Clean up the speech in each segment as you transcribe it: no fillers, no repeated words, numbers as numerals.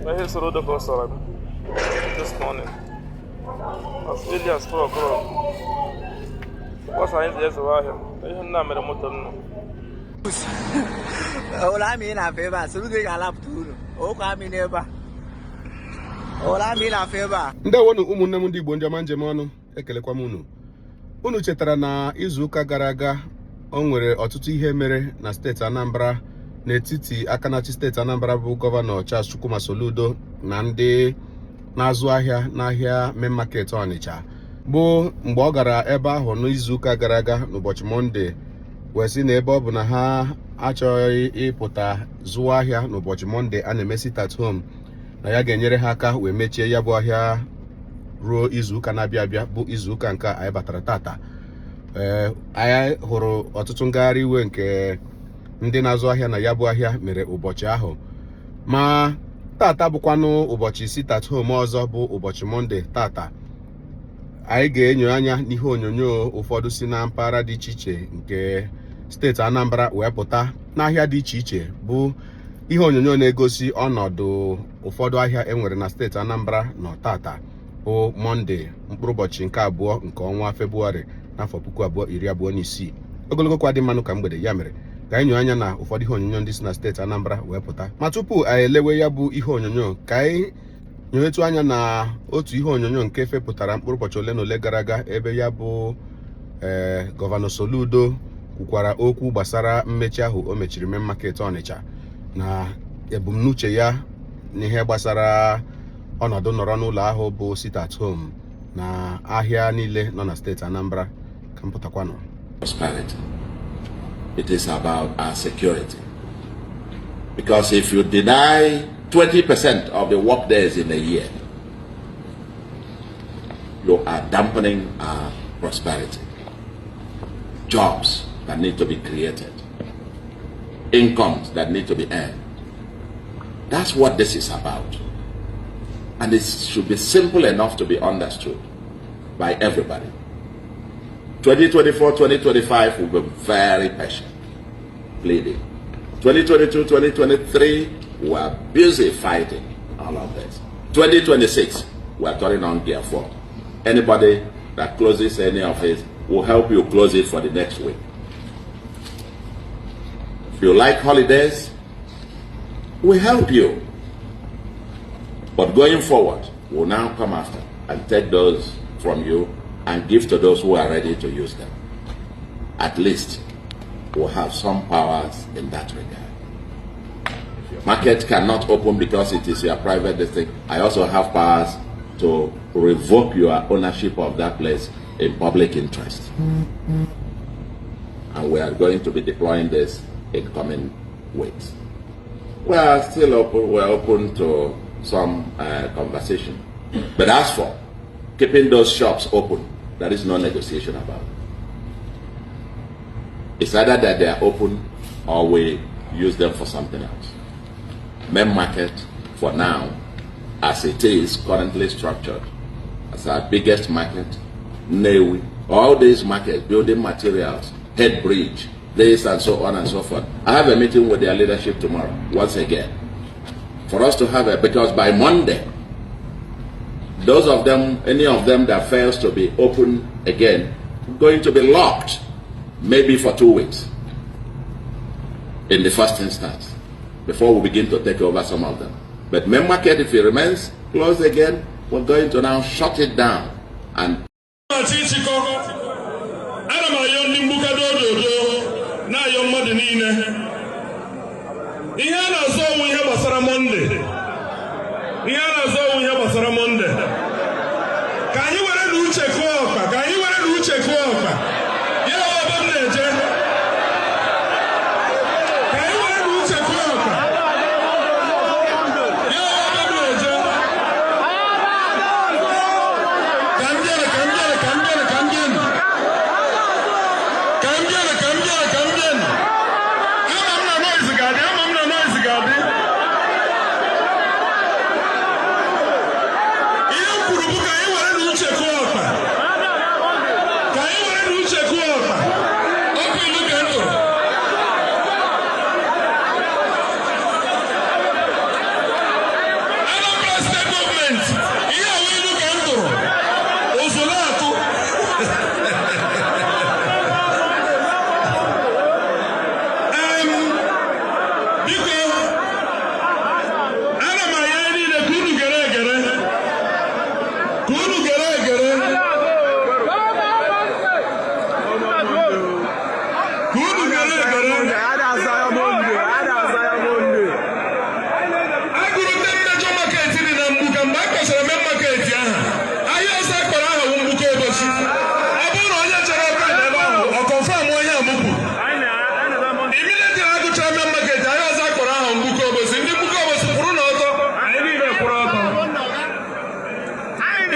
Ihe Soludo ka ọ sọrọ m this morning as early as 4 o'clock. Gbasa anyị ji ezewe ahịa. Ihe nna mere moto m nọ. Ụlọ amị na-afụ ebe a, Soludo ga-alapụta unu. Okwu amị n'ebe a. Ụlọ amị na-afụ ebe a. Ndewonu, ụmụnne m ndị Igbo, ndị ọma njem ọnụ, ekelekwa m unu. Unu chetara na izuụka gara aga, o nwere ọtụtụ ihe mere na steeti Anambra n'etiti aka na-achị steeti Anambra bụ Gọvanọ Charles Chukwuma Soludo na ndị na-azụ ahịa n'ahịa Main Market Ọnịcha, bụ mgbe ọ gara ebe ahụ n'izuụka gara aga n'ụbọchị Mọnde wee sị na ebe ọ bụ na ha achọghị ịpụta zụọ ahịa n'ụbọchị Mọnde a na-eme sit at home, na ya ga-enyere ha aka wee mechie ya bụ ahịa ruo izuụka na-abịa abịa, bụ izuụka nke a anyị batara tata. Ee, anyị hụrụ ọtụtụ ngagharị iwe nke ndị na-azụ ahịa na ya bụ ahịa mere ụbọchị ahụ. Ma tata bụkwanụ ụbọchị sit at home ọzọ, bụ ụbọchị Mọnde tata. Anyị ga-enyo anya n'ihe onyonyo ụfọdụ si na mpaghara dị iche iche nke steeti Anambra wee pụta n'ahịa dị iche iche, bụ ihe onyonyo na-egosi ọnọdụ ụfọdụ ahịa enwere na steeti Anambra nọ tata, bụ Mọnde, mkpụrụ ụbọchị nke 2 nke ọnwa Febụwarị n'afọ 2026. Ogologo kwa dị mmanụ ka mgbede ya mere ka anyị nyoo anya na ụfọdụ ihe onyonyo ndị si na steeti Anambra wee pụta. Ma tupu anyị elewe ya bụ ihe onyonyo, ka anyị nyonyetụ anya na otu ihe onyonyo nke fepụtara mkpụrụ ụbọchị ole na ole gara aga, ebe ya bụ ee Gọvanọ Soludo kwukwara okwu gbasara mmechi ahụ o mechiri Main Market Ọnịcha na ebumnuche ya n'ihe gbasara ọnọdụ nọrọ n'ụlọ ahụ bụ sit at home na ahịa niile nọ na steeti Anambra. Ka m pụtakwanụ. Prosperity. It is about our security. Because if you deny 20% of the work days in a year, you are dampening our prosperity. Jobs that need to be created, incomes that need to be earned. That's what this is about. And it should be simple enough to be understood by everybody. 2024, 2025 will be very patient, pleading. 2022, 2023, we are busy fighting all of this. 2026, we are turning on gear 4. Anybody that closes any of it will help you close it for the next week. If you like holidays, we help you. But going forward, we'll now come after and take those from you and give to those who are ready to use them. At least we'll have some powers in that regard. If your market cannot open because it is your private thing, I also have powers to revoke your ownership of that place in public interest. And we are going to be deploying this in coming weeks. We are still open, we're open to some conversation. But as for keeping those shops open, there is no negotiation about it. It's either that they are open or we use them for something else. Main market, for now, as it is currently structured, as our biggest market, Nnewi, all these markets, building materials, head bridge, this and so on and so forth. I have a meeting with their leadership tomorrow, once again, for us to have a, because by Monday, those of them, any of them that fails to be open again, going to be locked, maybe for 2 weeks in the first instance, before we begin to take over some of them. But main market, if it remains closed again, we're going to now shut it down and Achọ ịchịkọ, ana m ayọ ndị mgbukado ododo, na-ayọ mmadụ niile. Ihe a na-azọ ọnwụ ihe gbasara Mọnde, ihe a na-azọ ọnwụ ihe gbasara Mọnde. Ka anyị were na uche kụọ ọkpa, ka anyị were na uche kụọ ọkpa ya wụ ebe m na-eje. Ka anyị were na uche kụọ ọkpa ya wụ ebe m na-eje. Ka m bịara, ka m bịara, ka m bịara, ka m bịanụ, ka m bịanụ, ka m bịara, ka m bịanụ. Ama m na noise ga-adị, ama m na noise ga-adị. Ka unu gere egere, ka unu gere egere. Agụrụ ndị major market dị na Mgbuka. Mgbe a kpọchara main market aha, ahịa ọzọ akpọrọ aha bụ Mgbuka Obosi. Ọ bụrụ na onye chọrọ ọka n'ebe ahụ, ọ confirm onye a mụ kwuru. Immediately agụchara main market, ahịa ọzọ akpọrọ aha Mgbuka Obosi. Ndị Mgbuka Obosi, kwụrụ n'ọtọ. Anyị niile kwụrụ ọtọ.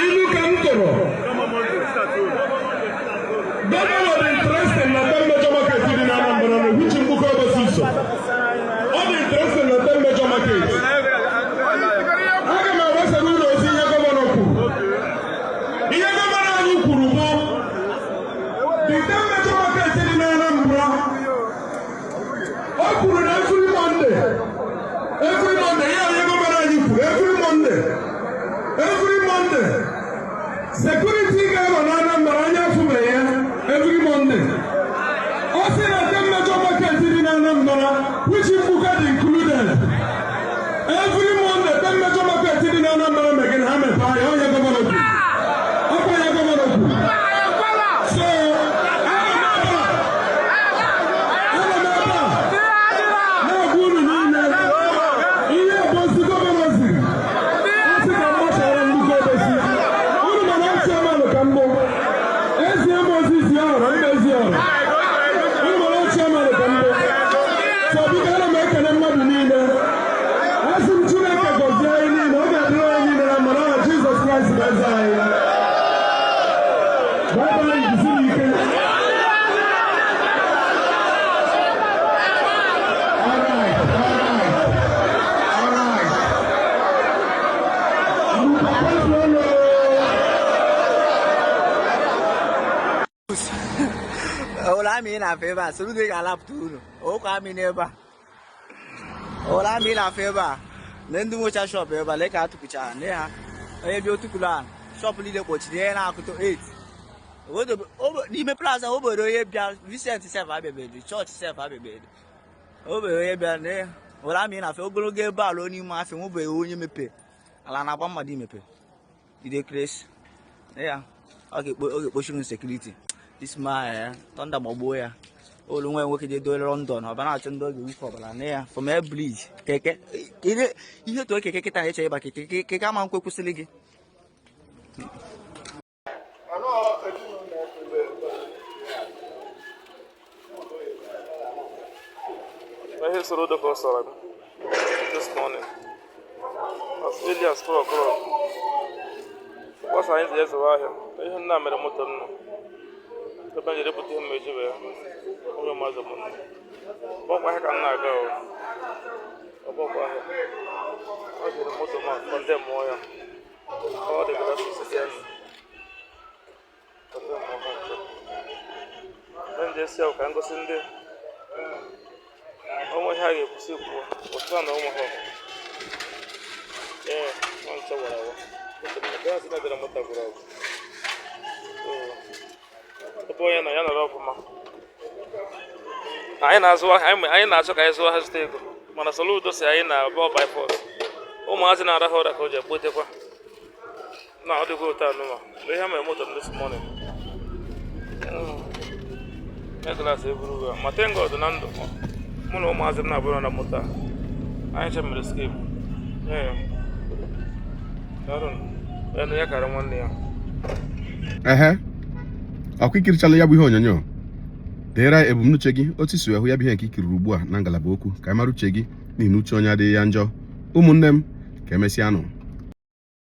Ilu ka m tụrụ. Gọvanọ dị interested na ten major market dị na Anambra, na which Mgbuka Obosi so. Ọ dị interested na 10 major market. Aga m agbasara ụlọ ozi ihe gọvanọ kwuru. Ihe gọvanọ anyị kwuru bụ the 10 major market dị na Anambra. O kwuru na every Monday, every Monday, ihe onye gọvanọ anyị kwuru, every Monday, every Monday, security ga-anọ na Anambra anya afụbeghị ya every Monday. Ọ sị na 10 major market dị na Anambra, which Mgbuka dị included, every Monday, 10 major market dị na Anambra megịrị ha mepee ahịa. Onye gọvanọ kwuru, ọkwa onye gọvanọ kwuru. So ana m ebe a, ana m ebe a na-agwa unu niile ihe Obosi gọvanọ ziri. Ọ sị ka m gbasara Mgbuka Obosi. Unu mana m chairman ka mbụ ezie m ozi zi ọrụ mba ezi ọrụ. Unu mana m chairman ka mbụ. So biko, ana m ekele mmadụ niile. Asị m Chineke gọzie anyị niile. Ọ ga-adịrị anyị niile na mma n'aha Jizọs Kraịst bụ eze anyị. Bye bye, jisi n'ike. All right, all right, all right. Mgbuka kwezuonu. Ụlọ amị ị na-afụ ebe a, Soludo ga-alapụta unu. Okwu amị n'ebe a, ụlọ amị ị na-afụ ebe a na ndị nwecha shop ebe a, lee ka a tụpụchara lee ha. Onye bịa otukulu a, shop niile kpọchiri ihe na-akụtụ 8 n'ime plaza. Obere onye bịa, Vincent sef abịabeghị, chọọchị sef abịabeghị. Obere onye bịa lee ụlọ amị ị na-afụ ogologo ebe a ruo n'ime afịa, nwebeghị onye mepe ala na-agba mmadụ imepe ide kresi ya. Ọ ga-ekpochiri security this man, thunder gbagbuo ya. Olu nwa nwoke je dole London, ọ ba na-achọ ndị ọ ga-ewufe ọbara na ya from air bridge. Keke ihe too keke kịta na-eche ịba keke. Keke ama nkwe kwụsịrị gị. Ihe soro ka ọ sọrọ m this morning as early as 4 o'clock. Gbasa anyị ji ezewe ahịa. Ihe nna mere moto m nọ ebe m jere bute ihe m ejibe ya onye mmadụ m nọ ọgbọkwa ahịa ka m na-aga o ọgbọkwa ahịa. Ọ jiri moto m condemn mụọ ya. Ọ dị glasses dị enu condemn mụọ ha nche. Ebe m ji esi ahụ ka m gosi ndị onwe ihe a ga-ekwusi kwuo otu a na ụmụ ha. Ee, nwa nche gwara awa glaasị na dịrị moto gwụrụ agwụ. So, ebe onye na ya nọrọ ọfụma, anyị na-azụ ahịa. Anyị na-achọ ka anyị zụọ ahịa, zụta ego, mana Soludo si anyị na bọ by force. Ụmụazị na-arahụ ụra ka o ji ekpotekwa na ọ dịgo otu anụma mgbe ihe mere moto m this morning. Glaasị eburu ya, ma thank God na ndụ mụ na ụmụazị m na-abụrụ na moto a, anyị che mere escape. Ee, daalụ. Ya na ya kara nwanne ya. Ehe, ọkwa ikirichala ya bụ ihe onyonyo. Deere anyị ebumnuche gị, otu isi wee hụ ya bụ ihe nke ikiriri ugbu a na ngalaba okwu, ka anyị mara uche gị, n'ihi na uche onye adịghị ya njọ. Ụmụnne m, ka emesịanụ.